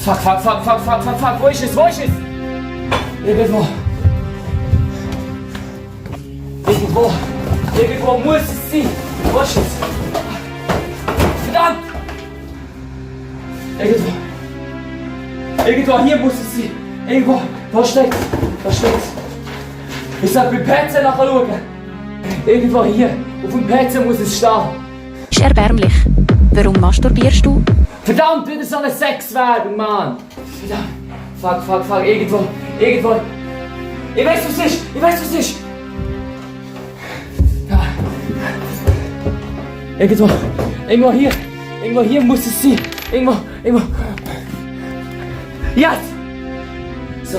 Fuck. Wo ist es? Irgendwo muss es sein. Wo ist es? Verdammt! Irgendwo hier muss es sein. Irgendwo. Da steht's. Ich soll beim PC nachschauen. Irgendwo hier. Auf dem PC muss es stehen. Ist erbärmlich. Warum masturbierst du? Verdammt, wieder so eine Sexwerbung, Mann! Verdammt! Fuck, irgendwo! Ich weiß, was es ist! Ja. Irgendwo hier muss es sein! Irgendwo! Jetzt! So,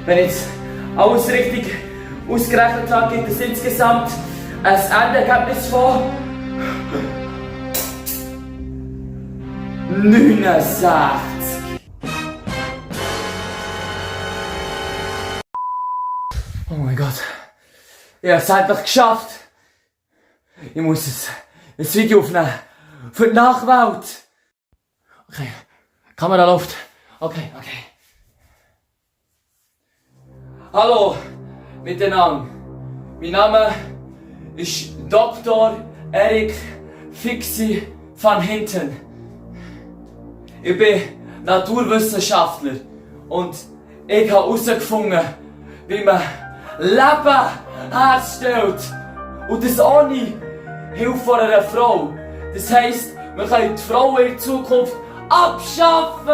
wenn jetzt alles richtig ausgerechnet habe, gibt es insgesamt ein Endergebnis von 69. Oh mein Gott. Ich habe es endlich geschafft. Ich muss ein Video aufnehmen. Für die Nachwelt. Okay. Kamera läuft. Okay. Hallo miteinander. Mein Name ist Dr. Erik Fixi van Hinten. Ich bin Naturwissenschaftler und ich habe herausgefunden, wie man Leben herstellt. Und das ohne Hilfe von einer Frau. Das heisst, wir können die Frauen in Zukunft abschaffen!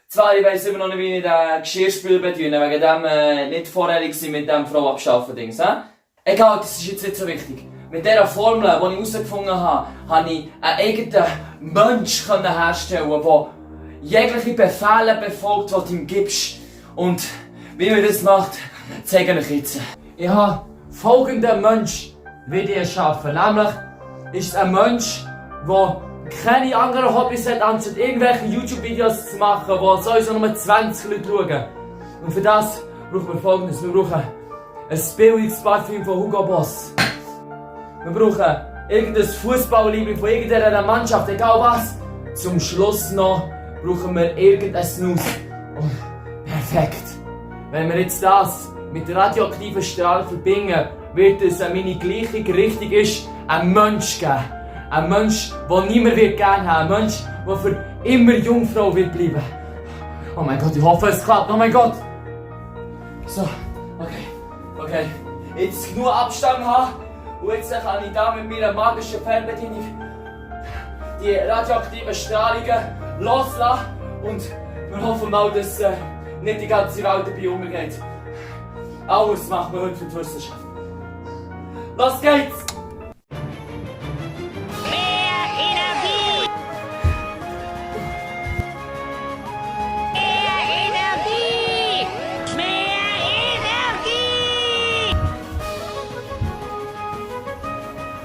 Zwar, ich weiss immer noch nicht, wie ich den Geschirrspüler bediene, wegen dem nicht vorherig sein mit dem Frau abschaffen Dings. Egal, das ist jetzt nicht so wichtig. Mit dieser Formel, die ich herausgefunden habe, konnte ich einen eigenen Mensch herstellen, der jegliche Befehle befolgt, die du ihm gibst. Und wie man das macht, zeige ich jetzt. Ich habe folgenden Mensch erschaffen. Nämlich ist es ein Mensch, der keine anderen Hobbys hat, anstatt irgendwelche YouTube-Videos zu machen, die sowieso nur 20 Leute schauen. Und für das brauchen wir Folgendes. Wir brauchen ein billiges Parfüm von Hugo Boss. Wir brauchen irgendein Fußballliebling von irgendeiner Mannschaft, egal was. Zum Schluss noch brauchen wir irgendein Snus. Und perfekt. Wenn wir jetzt das mit radioaktiven Strahlen verbinden, wird es, wenn meine Gleichung richtig ist, einen Mensch geben. Ein Mensch, den niemand gerne haben wird. Ein Mensch, der für immer Jungfrau wird bleiben. Oh mein Gott, ich hoffe, es klappt. Oh mein Gott. So, okay. Jetzt genug Abstand haben. Und jetzt kann ich da mit meiner magischen Fernbedienung die radioaktiven Strahlungen loslassen. Und wir hoffen mal, dass nicht die ganze Welt dabei umgeht. Alles machen wir heute für die Wissenschaft. Los geht's!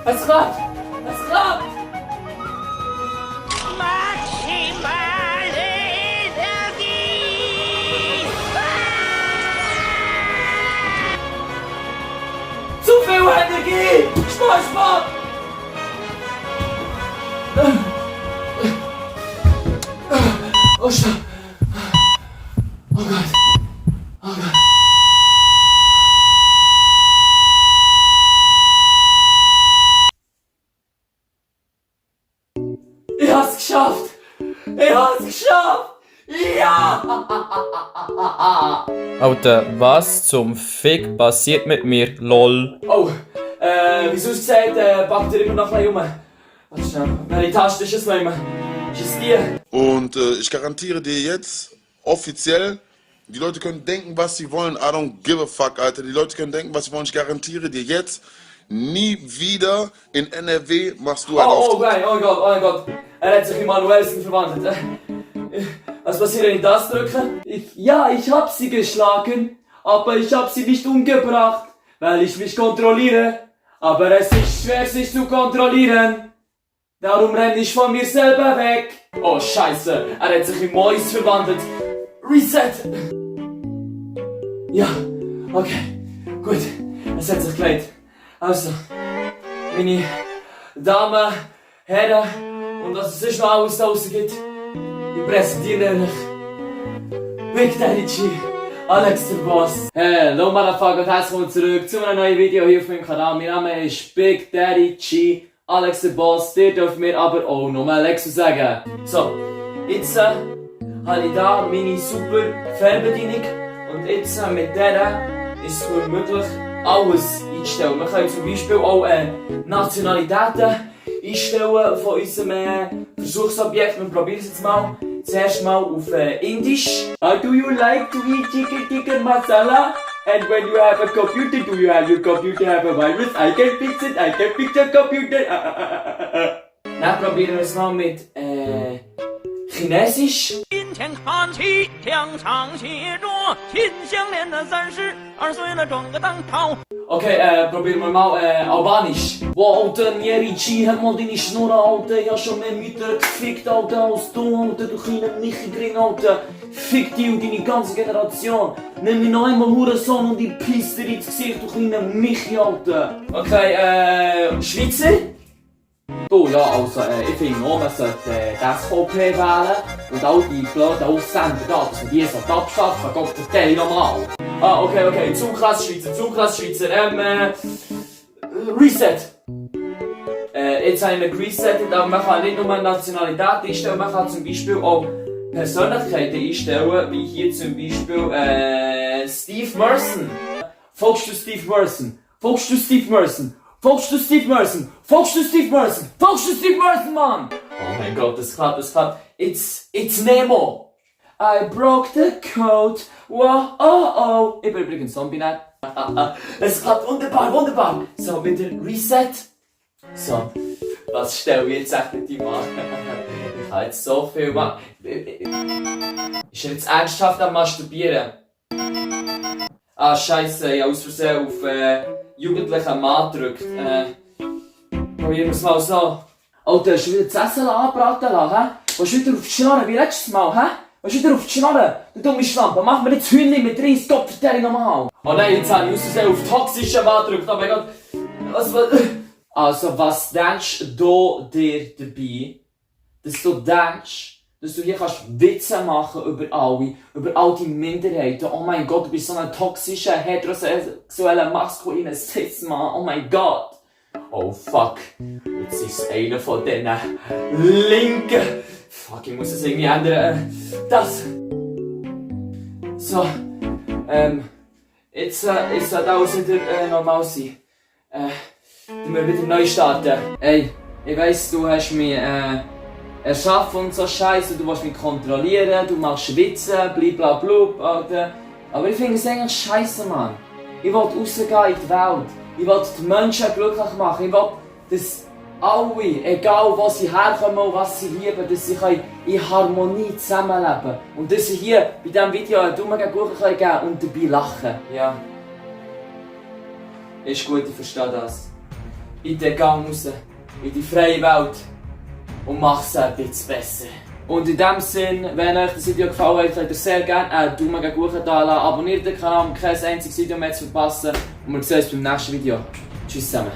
Es klappt! Maximale Energie! Zu viel Energie! Sport! Oh, stopp! Oh Gott! Ich hab's geschafft! Ja! Alter, was zum Fick passiert mit mir? LOL. Oh, wie sonst gesagt, packt ihr immer noch ein bisschen rum. Warte schnell, welche Taste ist es noch immer? Ist es die? Und ich garantiere dir jetzt, offiziell, die Leute können denken, was sie wollen. I don't give a fuck, Alter. Die Leute können denken, was sie wollen. Ich garantiere dir jetzt, nie wieder in NRW machst du einen Auftritt. Oh mein Gott. Er hat sich in Manuelsen verwandelt. Was passiert, wenn ich das drücke? Ich hab sie geschlagen, aber ich hab sie nicht umgebracht, weil ich mich kontrolliere. Aber es ist schwer, sich zu kontrollieren. Darum renne ich von mir selber weg. Oh Scheiße, er hat sich in Mäus verwandelt. Reset! Ja, okay, gut, es hat sich gelegt. Also, meine Damen, Herren Und was es sonst noch alles da draussen gibt, ich präsentiere euch Big Daddy G, Alex der Boss. Hallo Motherfucker und herzlich willkommen zurück zu einem neuen Video hier auf meinem Kanal. Mein Name ist Big Daddy G, Alex der Boss. Ihr dürft mir aber auch noch mal Alex sagen. So, jetzt habe ich da meine super Fernbedienung und jetzt mit der ist es möglich, alles einstellen. Wir können zum Beispiel auch Nationalitäten einstellen von unserem Versuchsobjekt. Wir probieren es jetzt mal. Zuerst mal auf Indisch. Do you like to eat chicken tikka masala? And when you have a computer, do you have your computer have a virus? I can fix it, I can fix your computer. Dann probieren wir es mal mit Chinesisch. 金钱看齐，墙上写着“心相连的32岁了，装个当朝”。 Okay, probieren wir mal Albanisch. Wow, Alter, Nierici, hat mal deine Schnurren, Alter. Ich hab schon mehr Mütter gefickt, Alter, als du, Alter. Du kleiner Michigring, Alter. Fick dich und deine ganze Generation. Nimm mich noch einmal Hurensohn und die Pisse dir ins Gesicht, du kleiner Michi, Alter. Okay, Schweizer? Du, ja, also, ich finde auch, man sollte die SVP wählen und all die blöden Ausländer da, dass man die so abschaffen. Gott, vertell ich nochmal. Ah, okay, zu krass Schweizer, Reset. Jetzt habe ich resettet, aber man kann nicht nur Nationalität einstellen, man kann zum Beispiel auch Persönlichkeiten einstellen, wie hier zum Beispiel Steve Merson. Folgst du Steve Merson? Folgst du Steve Merson? Folgst du Steve Merson? Folgst du Steve Merson? Folgst du Steve Merson, Mann? Oh mein Gott, das klappt. It's Nemo. I broke the code. Wow, oh. Ich bin übrigens Zombie-Net. Es klappt wunderbar. So, wieder Reset. So, was stelle ich jetzt echt mit ihm an? Ich habe jetzt so viel gemacht. Ist er jetzt ernsthaft am Masturbieren? Ah, Scheiße, ich habe aus Versehen auf jugendlichen Mann gedrückt. Probieren wir es mal so. Alter, hast du wieder das Essen anbraten lassen, hä? Willst du wieder auf die Schnarre wie letztes Mal, hä? Willst du wieder auf die Schnarre? Du dumme Schlampe, mach mir jetzt Hühnchen mit Reis, Gott, vertell ich nochmal. Oh nein, jetzt habe ich aus Versehen auf toxischen Mann gedrückt, oh mein Gott. Also, was denkst du dir dabei, dass du denkst, dass du hier kannst Witze machen über all die Minderheiten? Oh mein Gott, du bist so ein toxischer, heterosexueller, maskuliner Cis-Mann, oh mein Gott. Oh fuck, jetzt ist einer von diesen Linken. Fuck, ich muss es irgendwie ändern. Das. So, jetzt sollte alles wieder normal sein. Wir wieder neu starten. Ey, ich weiss, du hast mich erschaffen und so Scheiße, du willst mich kontrollieren, du machst Witze, bliblablub, Alter. Aber ich finde es eigentlich scheiße, Mann. Ich will rausgehen in die Welt. Ich will die Menschen glücklich machen. Ich will, dass alle, egal wo sie herkommen und was sie lieben, dass sie in Harmonie zusammenleben. Und dass sie hier bei diesem Video einen dummen Kuchen geben können und dabei lachen. Ja. Ist gut, ich verstehe das. In den Gang raus, in die freie Welt und mach's ein bisschen besser. Und in dem Sinn, wenn euch das Video gefallen hat, könnt ihr sehr gerne einen Daumen gegen oben da lassen, abonniert den Kanal, um kein einziges Video mehr zu verpassen und wir sehen uns beim nächsten Video. Tschüss zusammen.